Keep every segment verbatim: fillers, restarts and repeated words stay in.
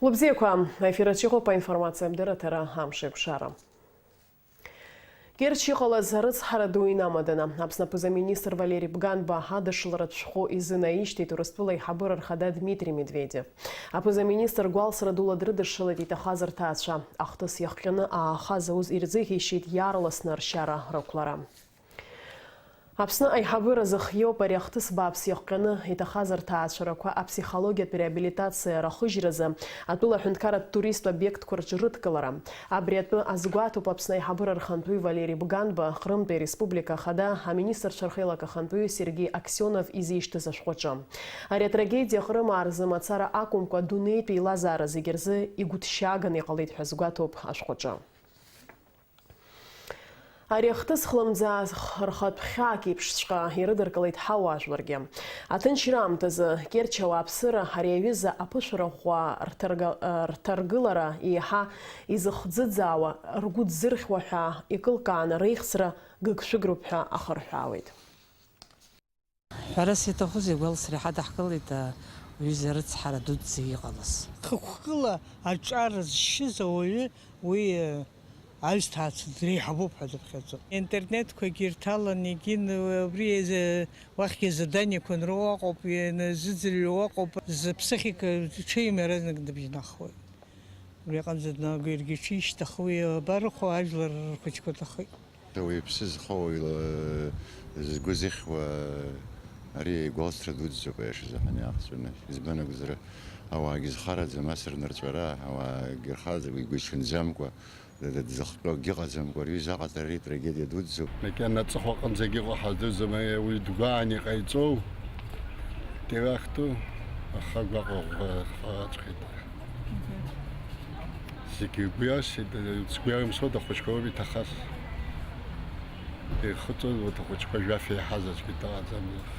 Лыбзиақәа, аефир аҿы иҟоуп аинформациа амдырраҭара амш еиқәшара. Керчь иҟалаз арыцҳара ду инамаданы, Аԥсны аԥыза-министр Валери Бганба адышларатә шәҟәы изынаишьҭит Урыстәыла аиҳабыра рхада Дмитри Медведев. Аԥыза-министр гәалсра дула дрыдышшылеит иҭахаз рҭаацәа. Ахҭыс иахҟьаны ааха зауз ирзыӷьеишьеит иаарласны ршьара рықәлара. Аԥсны аиҳабыра зыхиоуп ари ахҭыс бааԥс иахҟьаны иҭахаз рҭаацәарақәа аԥсихологиатә реабилитациа рахыжьразы атәыла аҳәынҭқарратә туристтә обиектқәа рҿы рыдкылара. Абри атәы азгәаҭоуп Аԥсны аиҳабыра рхантәаҩы Валери Бганба, Ҟрымтәи ареспублика ахада, аминистрцәа рхеилак ахантәаҩы Сергеи Аксионов изишьҭыз ашәҟәаҿы. Ари атрагедиа Ҟрымаа рзы мацара акәымкәа, адунеитә еилазаара зегьы рзы игәыҭшьааганы иҟалеит ҳәа азгәаҭоуп ашәҟәаҿы. Ари ахҭыс хлымӡаах рхатә хьаак еиԥшҵәҟьа ирыдыркылеит ҳауаажәларгьы. Аҭынчра аамҭазы Керчь ауааԥсыра ари аҩыза аԥышәара ӷәӷәа рҭарга-, рҭаргылара еиҳа изыхӡыӡаауа, ргәы ӡырхьуа ҳәа икылкааны реихсра гыгшәыгроуп ҳәа ахырҳәаауеит. Ҳәарас иаҭахузеи, агәалсра иҳадаҳкылеит, а, уҩыза рыцҳара дуӡӡа иҟалаз. Хықәкыла аҿар зшьыз ауаҩы уи, э, аҩсҭаацәа дреиҳабуп ҳәа дыԥхьаӡоит. Интернетқәагьы ирҭалан, егьин, убри азы, уахьгьы заданиақәа анроу аҟоуп, ианазыӡырҩуа аҟоуп, зыԥсыхьаҟа ҽеим иаразнак дыбжьнахуеит. Убри аҟынӡа днагоу иаргьы иҽишьҭахуеи, абарыхәо ажәлар рхәыҷқәа ҭахеит. Ауаҩԥсы зхоу ила-, згәы зыхьуа ари игәалсра дуӡӡоуп, аиашазы ҳаниаахҵәаны. Избан акәзар, ауаагьы зхараӡам ас рнырҵәара, ауаагьы рхараӡам, игәиҽанӡамкәа, д-, д-, дзыхҟьо акгьы ыҟаӡамкәа, рҩыза аҟаҵара ари трагедиа дуӡӡоуп. Макьана аҵыхәа аҟынӡагьы иҟоу ҳаздырӡом, уи дгәааны иҟаиҵоу теракту, аха гәаҟ-, ӷәӷәа ҟаҵәҟьеит. Зегьы игәы иасит, сгәы иамсуа дахәыҷқәа роуп иҭахаз. Ихыҵуаз урҭ ахәыҷқәа жәаф еиҳаз аӡәгьы дыҟаӡамызт.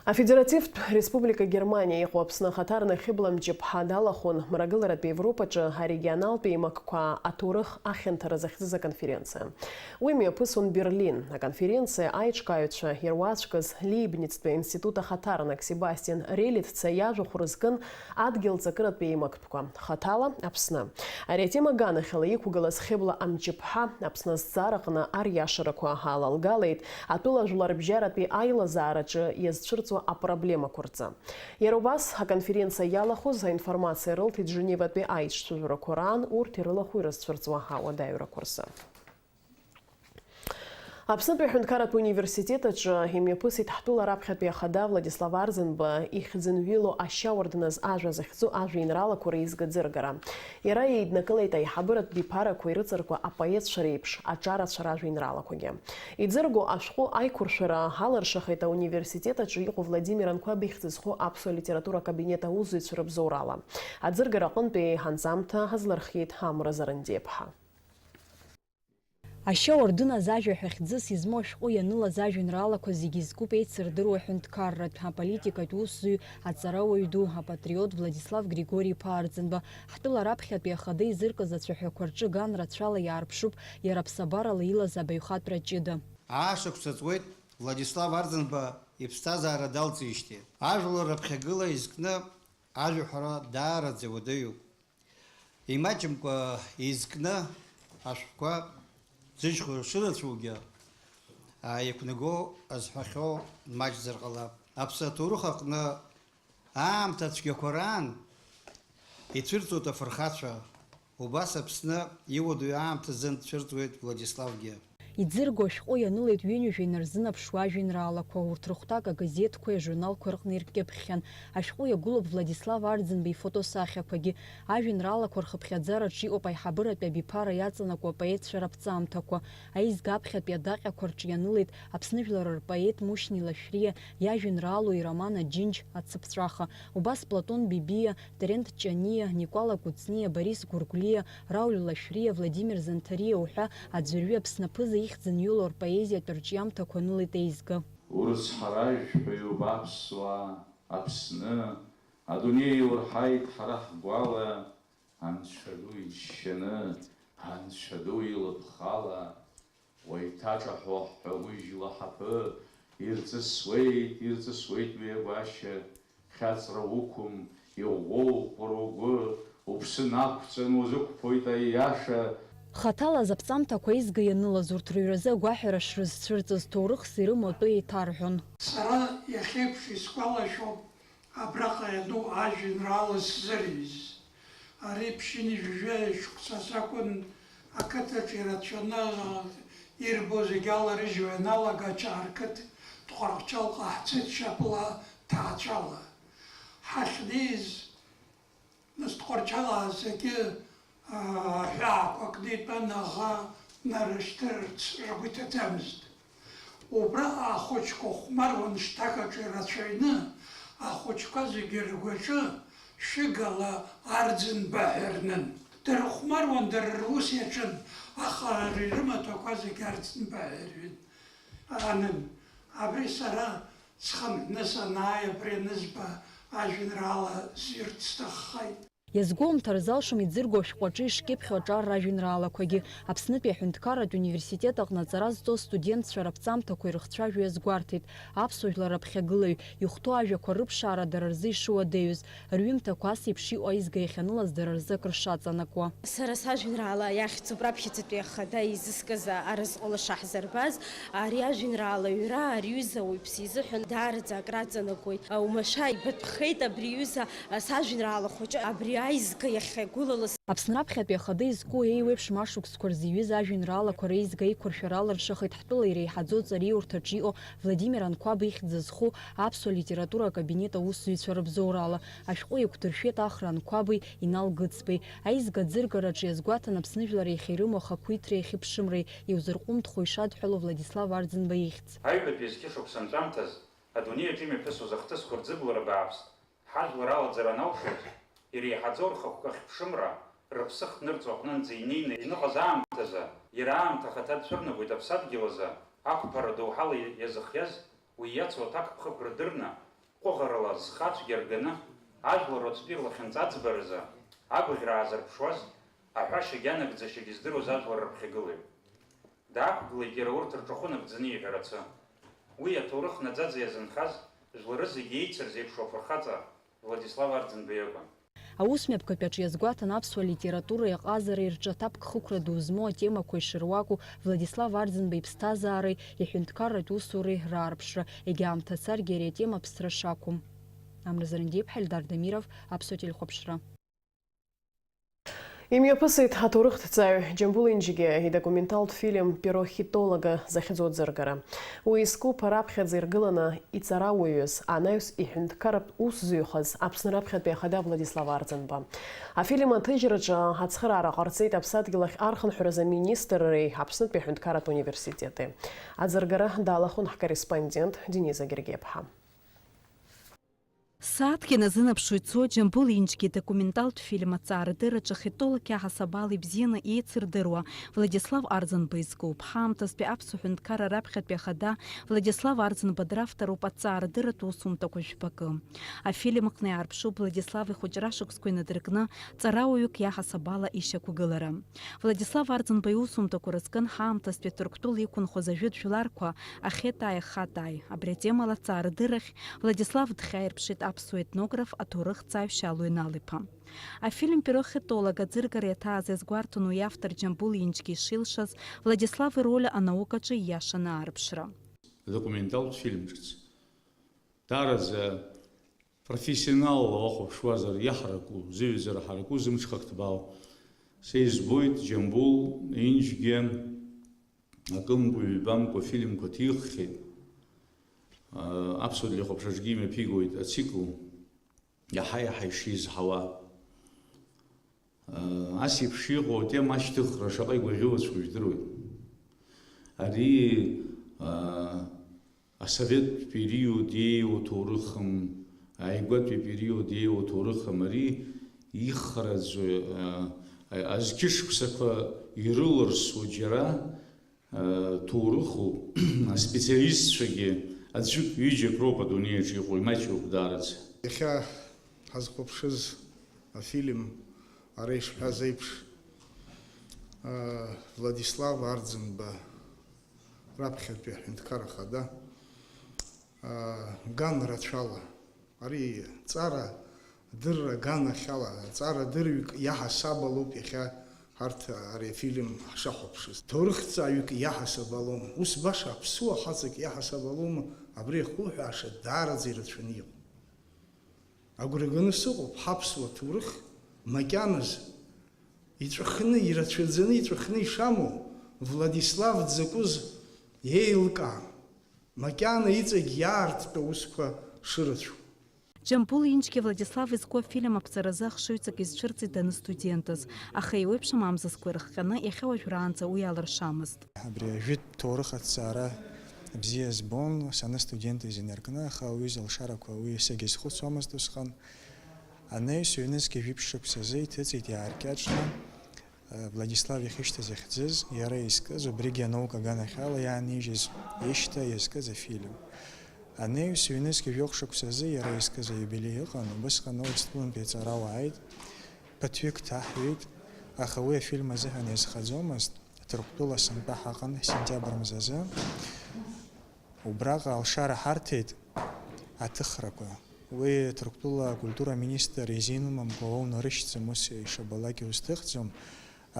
Афедеративтә Республика Германиа иҟоу Аԥсны ахаҭарнак Хьыбла Мҷыԥҳа далахәын Мрагыларатәи Европаҿы арегионалтә еимакқәа аҭоурых ахьанҭара захьӡыз аконференциа. Уи мҩаԥысуан Берлин. Аконференциа аиҿкааҩцәа ируаӡәкыз Лейбництәи аинститут ахаҭарнак Себастиан Релитца иажәахә рызкын адгьыл ҵакыратәи еимактәқәа, хаҭала Аԥсны. Ари атема аганахьала иқәгылаз Хьыбла Амҷыԥҳа Аԥсны азҵаара аҟны ариашарақәа аалалгалеит, атәыла жәларбжьаратәи аилазаараҿы иазцәырҵуа апроблемақәа рзы. Иара убас, аконференциа иалахәыз аинформациа рылҭеит Женеватәи аицәажәарақәа раан урҭ ирылахәу ирызцәырҵуа ауадаҩрақәа рзы. Аԥснытәи аҳәынҭқарратә университет аҿы имҩаԥысит ҳтәыла раԥхьатәи ахада Владислав Арӡынба ихьӡынҩыло ашьауардын азы ажәа захьӡу ажәеинраалақәа реизга ӡыргара. Иара еиднакылеит аиҳабыратә биԥарақәа ирыҵаркуа апоетцәа реиԥш аҿарацәа ражәеинраалақәагьы. Иӡырго ашәҟәы аиқәыршәара алыршахеит ауниверситет аҿы иҟоу Владимир Анқәаб ихьӡ зху аԥсуа литература акабинет аусзуҩцәа рыбзоурала. Аӡыргара аҟынтәи анҵамҭа азлырхиеит Амра Зарандиаԥҳа. Ашьауардын азы ажәа ҳәа хьӡыс измоу ашәҟәы ианылаз ажәеинраалақәа зегьы изкуп еицырдыруа аҳәынҭқарратә, аполитикатә усзуҩ, аҵарауаҩ ду, апатриот Владислав Григори-иԥа Арӡынба. Ҳтәыла раԥхьатәи ахада изыркыз ацәаҳәақәа рҿы ган рацәала иаарԥшуп иара аԥсабарала илаз абаҩхатәра ҷыда. Аашықәса ҵуеит Владислав Арӡынба иԥсҭазаара далҵижьҭеи. Ажәлар раԥхьагыла изкны ажәаҳәара даараӡа иуадаҩуп. Имаҷымкәа изкны ашәҟәқәа зыжьхәа шырацәоугьы, аа, иқәнаго азҳәахьоу маҷзар ҟалап. Аԥсны аҭоурых аҟны аамҭа цәгьақәа раан ицәырҵуеит афырхацәа, убас Аԥсны иуадаҩу аамҭазын дцәырҵуеит Владиславгьы. Иӡырго ашәҟәы ианылеит ҩынҩажәа инарзынаԥшуа ажәеинраалақәа, урҭ рыхәҭак агазеҭқәеи ажурналқәеи рҟны иркьыԥхьхьан. Ашәҟәы иагәылоуп Владислав Арӡынба ифотосахьақәагьы. Ажәеинраалақәа рхыԥхьаӡараҿы иҟоуп аиҳабыратәи абиԥара иаҵанакуа апоетцәа раԥҵамҭақәа. Аизга аԥхьатәи адаҟьақәа рҿы ианылеит Аԥсны жәлар рпоет Мушьни Лашәриа иажәеинраалоу ироман Аџьынџь ацыԥҵәаха. Убас Платон Бибиа, Терент Ҷаниа, Никәала Кәыҵниа, Борис Гәыргәлиа, Рауль Лашәриа, Владимир Занҭариа уҳәа аӡәырҩы Аԥсны аԥыза ихьӡ аниуло рпоезиатә рҿиамҭақәа анылеит еизга. Урыцҳаражәҳәаҩуп аԥсуаа, Аԥсны, адунеи еилырҳаит ҳара ҳгәала, Анцәа ду иџьшьаны, Анцәа ду илыԥхала, уаҩ дҭаҿаҳәо ҳҳәагәыжьла ҳаԥы, ирҵысуеит, ирҵысуеит уи агәашьа, хьаҵра уқәым, Иугәоуп уара угәы, уԥсы нақәҵаны узықәԥоит аиаша. Хаҭала азаԥҵамҭақәа аизга ианылаз урҭ рыҩразы агәаҳәара шрызцәырҵыз, ҭоурыхс ирымоу атәы еиҭарҳәон. Сара иахьеиԥш исгәалашәоуп абраҟа иану ажәеинраала сзыриз. Ари ԥшьынҩажәи жәаҩа шықәсазы акәын, ақыҭаҿы ирацәаны ирбо зегь аларыжьуа ианалага, Чаарқыҭ Тҟәарчалҟа ҳцеит шьапыла ҭаацәала. Ҳахьнеиз, нас Тҟәарчалаа зегьы аҳәаақәа кны итәан, аӷа нарышьҭырц ргәы иҭаӡамызт. Убра ахәыҷқәа хәмаруан шҭак аҿы ирацәаҩны, ахәыҷқәа зегьы ргәаҿы шәыгала Арӡынба ҳәа рнын. Дырхәмаруан, дара рус иаҿын, аха ари рымаҭәақәа зегьы Арӡынба ҳәа ирҩын, анын. Абри сара схынҳәны санааи, абри анызба ажәеинраала зҩырц сҭаххеит. Иазгәоумҭар залшом иӡырго ашәҟәаҿы ишкьыԥхьу аҿар ражәеинраалақәагьы. Аԥснытәи аҳәынҭқарратә университет аҟны аҵара зҵоз студентцәа раԥҵамҭақәа ирыхцәажәо иазгәарҭеит. Аԥсуа жәлар раԥхьагылаҩ, ихәҭоу ажәақәа рыԥшаара дара рзы ишыуадаҩыз, рҩымҭақәа ас еиԥш иҟоу аизга иахьанылаз дара рзы акыр шаҵанакуа. Сара сажәеинраала иахьӡуп раԥхьаӡатәи ахада изыскыз Аразҟыла шаҳзырбаз, ари ажәеинраала аҩра ари аҩыза ауаҩԥсы изыҳәан даараӡа акраҵанакуеит. Умашәа ибатәхеит абри аҩыза сажәеинраала хәыҷы, абри аизга иахьагәылалаз. Аԥсны раԥхьатәи ахада изку еиуеиԥшым ашықәсқәа рзы иҩыз ажәеинраалақәа реизга еиқәыршәара алыршахеит ҳтәыла иреиҳаӡоу ҵариурҭаҿы иҟоу Владимир Анқәаб ихьӡ зху аԥсуа литература акабинет аусзуҩцәа рыбзоурала. Ашәҟәы еиқәдыршәеит Ахра Анқәаби Инал Гыцбеи. Аизга аӡыргараҿы иазгәаҭан Аԥсны жәлар иахьа ирымоу ахақәиҭреи ахьыԥшымреи иузырҟәымҭхо ишадҳәало Владислав Арӡынба ихьӡ. Аҩбатәи зқьышықәса анҵәамҭаз адунеи аҿы имҩаԥысуаз ахҭысқәа рӡыблара бааԥс, ҳажәлар алаӡара аналшоз, иреиҳаӡоу рхықәкы ахьыԥшымра, рыԥсы ахҭнырҵо аҟнынӡа инеины иныҟаз аамҭазы, иара аамҭа ахаҭа дцәырнагоит аԥсадгьыл азы, ақәԥара доуҳала иазыхиаз, уи иацу аҭакԥхықәра дырны, ҟәыӷарала зхы ацәгьа рганы, ажәлар уаҵәтәи рлахьынҵа аӡбаразы агәаӷьра аазырԥшуаз, аҳәашьагьы анагӡашьагьы здыруаз ажәлар рыԥхьагылаҩ. Даақәгылеит иара урҭ рҿахәы нагӡаны иҳәарацы. Уи аҭоурых наӡаӡа иазынхаз, жәлары зегьы еицырзеиԥшу афырхаҵа Владислав Арӡынба иакәын. Аус мҩаԥгатәи аҿы иазгәаҭан аԥсуа литературеи аҟазареи рҿы аҭакԥхықәра ду змоу атемақәа ишыруаку Владислав Арӡынба иԥсҭазаареи иҳәынҭқарратә усуреи раарԥшра, егьа аамҭа царгьы ари атема ԥсра шақәым. Амра Зарандиаԥҳа, Эльдар Дамиров, Аԥсуа телехәаԥшра. Имҩаԥысит аҭоурыхҭҵааҩ Џьамбул Инџьгиа идокументалтә фильм Перо хитолога захьӡу аӡыргара. Уи изкуп раԥхьаӡа иргыланы иҵарауаҩыз, анаҩс иҳәынҭқарратә усзуҩхаз Аԥсны раԥхьатәи ахада Владислав Арӡынба. Афильм аҭыжьраҿы ацхыраара ҟарҵеит Аԥсадгьыл ахь архынҳәразы аминистрреи Аԥснытәи аҳәынҭқарратә университети. Аӡыргара далахәын ҳкорреспондент Дениза Гергиаԥҳа. Сааҭк иназынаԥшуа ицо Џьамбул Инџьгьы идокументалтә фильм аҵаарадырраҿы хитолог иаҳасабала ибзианы еицырдыруа Владислав Арӡынба изкуп. Ҳаамҭазтәи аԥсуа ҳәынҭқарра раԥхьатәи ахада Владислав Арӡынба дравторуп аҵаарадырратә усумҭақәа жәпакы. Афильм аҟны иаарԥшуп Владислав ихәыҷра шықәсқәа инадыркны ҵарауаҩык иаҳасабала ишьақәгылара. Владислав Арӡынба иусумҭақәа рызкын ҳаамҭазтәи Ҭырқәтәыла иқәынхоз ажәытә жәларқәа Ахетааи Ахатааи. Абри атемала аҵаарадыррахь Владислав Дхьа ирԥшит аԥсуа етнограф, аҭоурыхҭҵааҩ Шьалуа Инал-иԥа. Афильм Перо хитолог аӡыргара иаҭааз иазгәарҭон уи автор Џьамбул Инџьгьы ишилшаз Владислав ироль анаукаҿы ииашаны аарԥшра. Адокументалтә фильм ҿыц. Даараӡа профессионалла уахәаԥшуазар иаҳараку, зыҩаӡара ҳараку, зымҽхак ҭбаау. Са избоит, Џьамбул Инџьгьы акымкәа-ҩбамкәа фильмқәа ҭиххьеит. Аԥсуа телехәаԥшраҿгьы имҩаԥигоит ацикл, иаҳа-иаҳа ишизҳауа. Ас еиԥш иҟоу атема ашьҭыхра шаҟа игәаӷьуаҵәҟьоу жәдыруеит. Ари асоветтә период иеиуоу ҭоурыхым, ааигәатәи апериод иеиуоу ҭоурыхым, ари ихраӡои, азқьышықәсақәа ирылырсуа џьара ҭоурыхуп, аспециалистцәагьы аӡәык-ҩыџьак роуп адунеиаҿ иҟоу, имаҷҩуп даараӡа. Иахьа ҳазхәаԥшыз афильм, ара ишҳәаз еиԥш, Владислав Арӡынба, раԥхьатәи аҳәынҭқар ахада, ган рацәала ари ҵара Дырра аганахьала аҵара дырҩык иаҳасабалоуп иахьа ҳарҭ ари афильм ҳшахәаԥшыз. Ҭоурыхҭҵааҩык иаҳасабалом, ус баша аԥсуа хаҵак иаҳасабалома, абри ахуҳәааша даараӡа ирацәаны иҟоуп. Агәра ганы сыҟоуп, ҳаԥсуа ҭоурых макьаназы иҵәахны, ирацәаӡаны иҵәахны ишамоу Владислав дзакәыз еилкаам, макьана иҵегь иаарттәу аусқәа шырацәоу. Џьамбул Инџьгьы Владислав изку афильм аԥҵаразы ахшыҩҵак изцәырҵит даныстудентыз, аха еиуеиԥшым амзызқәа ирыхҟьаны иахьа уажәраанӡа уи алыршамызт. Абри ажәытә ҭоурых аҭҵаара бзиа збон, саныстудентыз инаркны, аха уи залшарақәа уи сагьазхәыцуамызт усҟан. Анаҩс ҩнызқьи жәиԥшь шықәсазы иҭыҵит иааркьаҿны, Владислав ихьышьҭа захьӡыз, иара изкыз, убригьы анаука аганахьала иаанижьыз ишьҭа иазкыз афильм. Анаҩс ҩнызқьи жәохә шықәсазы иара изкыз аиубилеи ыҟан, убысҟан Урыстәылантәи аҵарауаа ааит, ԥыҭҩык ҭаҳҩит, аха уи афильм азыҳәан иазхаӡомызт, Ҭырқәтәыла сынтәа ҳаҟан сентиабр мзазы. Убраҟа алшара ҳарҭеит аҭыхрақәа. Уи Ҭырқәтәыла акультура аминистр изинумамкәа уаҩ унарышьҭӡом, ус ишабалак иузҭыхӡом.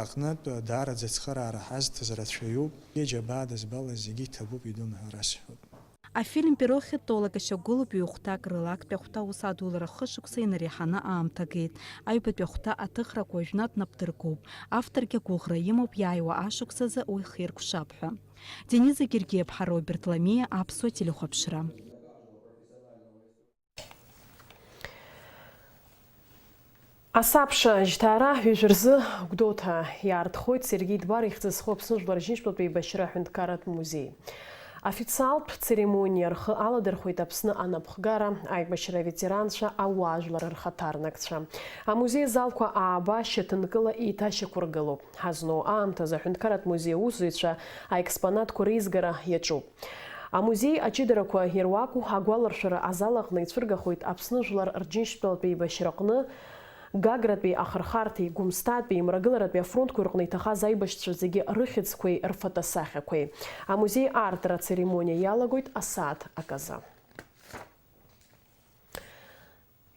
Аҟнытә даараӡа ацхыраара ҳазҭаз рацәаҩуп. Џьабаа дызбалаз зегьы иҭабуп, идуны ҳәа расҳәоит. Афильм Перохи Толак ашьақәгылоуп ҩ-хәҭак рыла, актәи ахәҭа аус адулара хышықәса инареиҳаны аамҭа геит. Аҩбатәи ахәҭа аҭыхрақәа уажәнатә напдыркуп. Авторгьы агәыӷра имоуп иааиуа ашықәсазы уи хиркәшап ҳәа. Дениза Гергиаԥҳа, Роберт Ламиа, Аԥсуа телехәаԥшра. Асабша жьҭаара ҩажәа рзы Гәдоуҭа иаартхоит Сергеи Дбар ихьӡ зху Аԥсны Жәлар Рџьынџьтәылатә еибашьра аҳәынҭқарратә музеи. Официалтә церемониа рхы аладырхәеит Аԥсны анапхгара, аибашьра аветеранцәа, ауаажәлар рхаҭарнакцәа. Амузеи азалқәа ааба шьаҭанкыла еиҭашьақәыргылоуп. Ҳазну аамҭазы аҳәынҭқарратә музеи аусзуҩцәа аекспонатқәа реизгара иаҿуп. Амузеи аҷыдарақәа ируаку агәаларшәара азал аҟны ицәыргахоит Аԥсны Жәлар Рџьынџьтәылатә еибашьраҟны Гагратәи ахырхарҭеи Гәымсҭатәи мрагыларатәи афронтқәа рҟны иҭахаз аибашьцәа зегьы рыхьӡқәеи рфотосахьақәеи. Амузеи аартра ацеремониа иалагоит асааҭ аказы.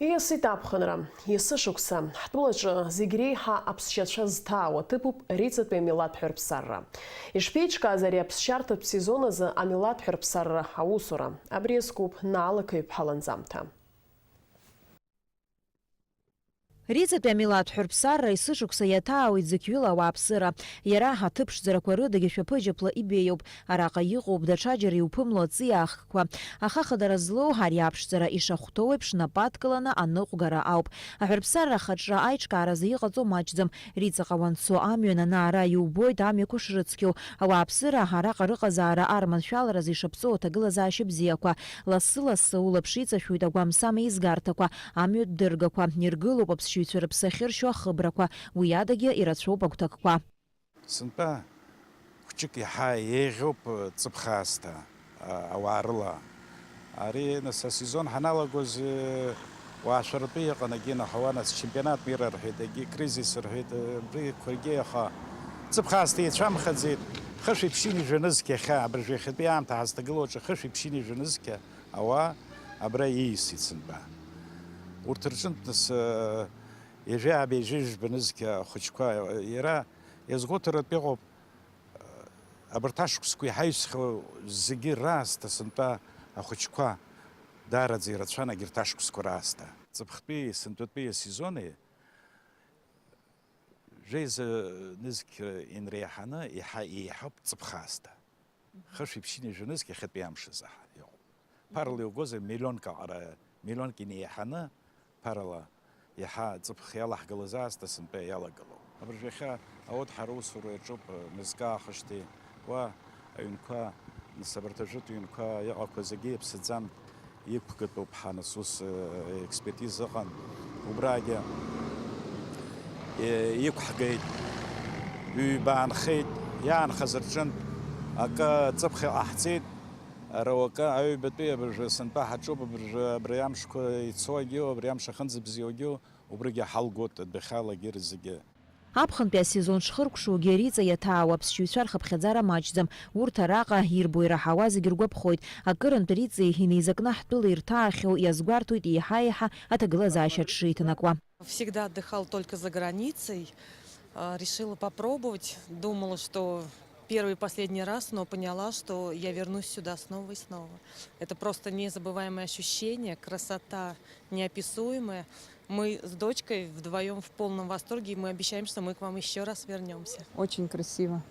Ииасит аԥхынра, иацы шықәса, ҳтәылаҿы зегь реиҳа аԥсшьацәа зҭаау аҭыԥуп Риҵатәи амилаҭ ҳәырԥсарра. Ишԥеиҿкааз ари аԥсшьарҭатә сезон азы амилаҭ ҳәырԥсарра аусура? Абри иазкуп Наала Қаҩԥҳа ланҵамҭа. Риҵатәи амилаҭ ҳәырԥсарра есышықәса иаҭаауеит зықьҩыла ауааԥсыра. Иара аҭыԥ ԥшӡарақәа рыдагьы шәаԥыџьаԥла ибеиоуп. Араҟа иҟоуп даҽаџьара иуԥымло аҵиаахкқәа. Аха хадара злоу ари аԥшӡара ишахәҭоу еиԥш напы адкыланы аныҟәгара ауп. Аҳәырԥсарра ахаҿра аиҿкааразы иҟаҵоу маҷӡам. Риҵаҟа уанцо амҩан анаара иубоит амҩақәа шрыцқьоу. Ауааԥсыра араҟа рыҟазаара арманшәаларазы ишаԥҵоу аҭагылазаашьа бзиақәа. Лассы-лассы улаԥш иҵашәоит агәамсам еизгарҭақәа, амҩатә дыргақәа. Иргылоуп аԥсшьаҩцәа рыԥсы ахьыршьо ахыбрақәа. Уи адагьы ирацәоуп агәҭакқәа. Сынтәа хәҷык иаҳа еиӷьуп ҵыԥх аасҭа, а, ауаа рыла. Ари, нас, асезон ҳаналагоз, э, уаашәаратәы иҟан, егьи наҳауан, ас чемпионат мира рҳәеит, егьи кризис рҳәеит, э, абриқәагьы, аха ҵыԥх аасҭа еицәамхаӡеит. Хышәи ԥшьыни жәанызқь иахьа, абыржәы иахьатәи аамҭа ҳазҭагылоу аҿы хышәи ԥшьыни жәанызқь ауаа абра ииасит сынтәа. Урҭ рҿынтә, нас, э, ҩажәи ааба, ҩажәи жәба нызқь ахәыҷқәа, иара иазгәоуҭартә иҟоуп, абарҭ ашықәсқәа иҳаҩсхьоу зегьы раасҭа сынтәа ахәыҷқәа даараӡа ирацәан, егьырҭ ашықәсқәа раасҭа. Ҵыԥхтәи, сынтәатәи асезони жәеиза нызқь инреиҳаны иаҳа еиҳауп ҵыԥх аасҭа. Хышәи ԥшьыни жәанызқь иахьатәи амш азы ҳа иҟоуп. Ԥарала иугозар, миллионк аҟара, миллионк инеиҳаны, ԥарала иаҳа ҵыԥх иалаҳгалаз аасҭа сынтәа иалагылоуп. Абыржәы иахьа ауадаҳәара усура иаҿуп, мызкы аахижьҭеи уа аҩнқәа, нас абарҭ ажәытә ҩнқәа иҟақәа зегьы иаԥсаӡам. Иқәгатәуп ҳа, нас ус, э, експертиза ыҟан. Убрагьы, э, иқәҳгеит, ҩба аанхеит, иаанхаз рҿынтә акы ҵыԥх иҟаҳҵеит, ара уакы аҩбатәи абыржәы сынтәа ҳаҿуп, абыржәы абри амшқәа ицогьы, абри амш ахьынӡабзиоугьы, убригьы ҳалгоит адәахьалагьы зегьы. Аԥхынтәи асезон шхыркәшоугьы, Риҵа иаҭаауа аԥсшьаҩцәа рхыԥхьаӡара маҷӡам. Урҭ араҟа ирбо ираҳауа зегь ргәаԥхоит. Акырынтә Риҵеи инеизакны ҳтәыла ирҭаахьоу иазгәарҭоит еиҳа-еиҳа аҭагылазаашьа дшеиҭанакуа. Всегда отдыхал только за границей. А, решила попробовать. Думала, что первый и последний раз, но поняла, что я вернусь сюда снова и снова. Это просто незабываемое ощущение, красота неописуемая. Мы с дочкой вдвоем в полном восторге, и мы обещаем, что мы к вам еще раз вернемся. Очень красиво.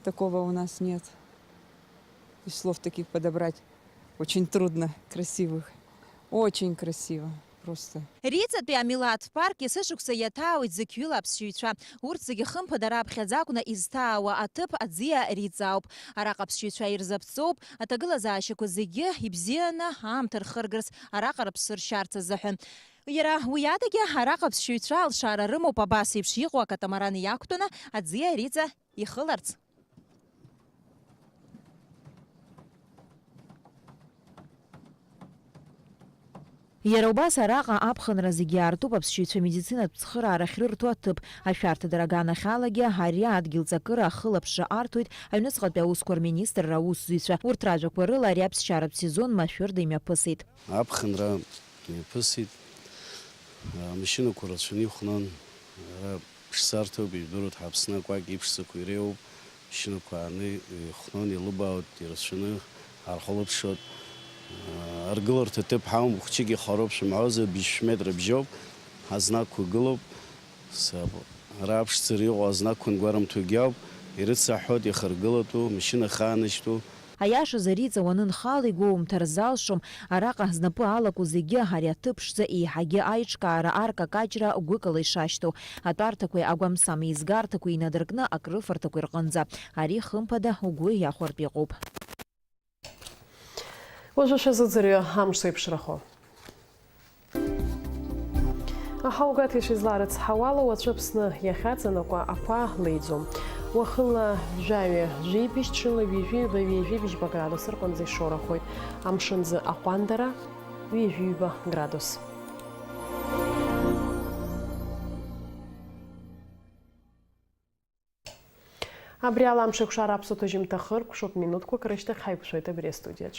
Такого у нас нет. И слов таких подобрать очень трудно, красивых. Очень красиво просто. Риҵатәи амилаҭ парк есышықәса иаҭаауеит зықьҩыла аԥсшьаҩцәа. Урҭ зегьы хымԥада раԥхьаӡа акәны изҭаауа аҭыԥ аӡиа Риҵа ауп. Араҟа аԥсшьаҩцәа ирзаԥҵоуп, аҭагылазаашьақәа зегьы ибзианы аамҭа рхыргарц, араҟа рыԥсы ршьарц азыҳәан. Иара уи адагьы, араҟа аԥсшьаҩцәа алшара рымоуп абас еиԥш иҟоу акатамаран иақәтәаны аӡиа Риҵа ихыларц. Иара убас араҟа аԥхынра зегьы аартуп аԥсшьаҩцәа медицинатә цхыраара ахьрырҭо аҭыԥ. Ашәарҭадара аганахьалагьы ари адгьыл ҵакыра ахылаԥшра арҭоит аҩныҵҟатәи аусқәа рминистрра аусзуҩцәа. Урҭ ражәақәа рыла, ари аԥсшьаратә сезон машәырда имҩаԥысит. Аԥхынра мҩаԥысит. Амашьынақәа рацәаны ихәнан. Ара ԥшӡа рҭоуп, ижәдыруеит, ҳаԥсны акәакь иԥшӡақәа иреиуоуп. Машьынақәа ааны ихәнон, илыбаауеит, ирацәаны ҳархылаԥшуеит. Аргыларҭа ҭыԥ ҳамоуп, хәыҷык ихароуп, шәымҳәозар, быжьшә метра бжьоуп, ҳазнакқәа гылоуп. Саб-, ара аԥшӡара иҟоу азнакқәа ангәарымҭогьы ауп, ирыцаҳҳәоит, ихаргылатәу, машьына ахаанашьҭу. Аиашазы, Риҵа уанынхала игәоумҭар залшом, араҟа знапы алаку зегьы ари аҭыԥ ԥшӡа еиҳагьы аиҿкаара, аркакаҷра гәыкала ишашьҭоу, атәарҭақәеи агәамсам еизгарҭақәеи инадыркны акрыфарҭақәеи рҟынӡа. Ари, хымԥада, угәы иахәартә иҟоуп. Уажәы шәазыӡырҩы амш зеиԥшрахо. Аҳаугәаҭа ишизларыцҳауала, уаҵәы Аԥсны иахьаҵанакуа ақәа леиӡом. Уахынла жәаҩа жәибжь, ҽынла ҩажәиба ҩажәибжьба градус рҟынӡа ишоурахоит. Амшынӡы аҟәандара ҩажәиба градус. Абри ала амш еиқәшара аԥсуа ҭыжьымҭа хыркәшоуп, минуҭқәак рышьҭахь ҳаиқәшәоит абри астудиаҿ.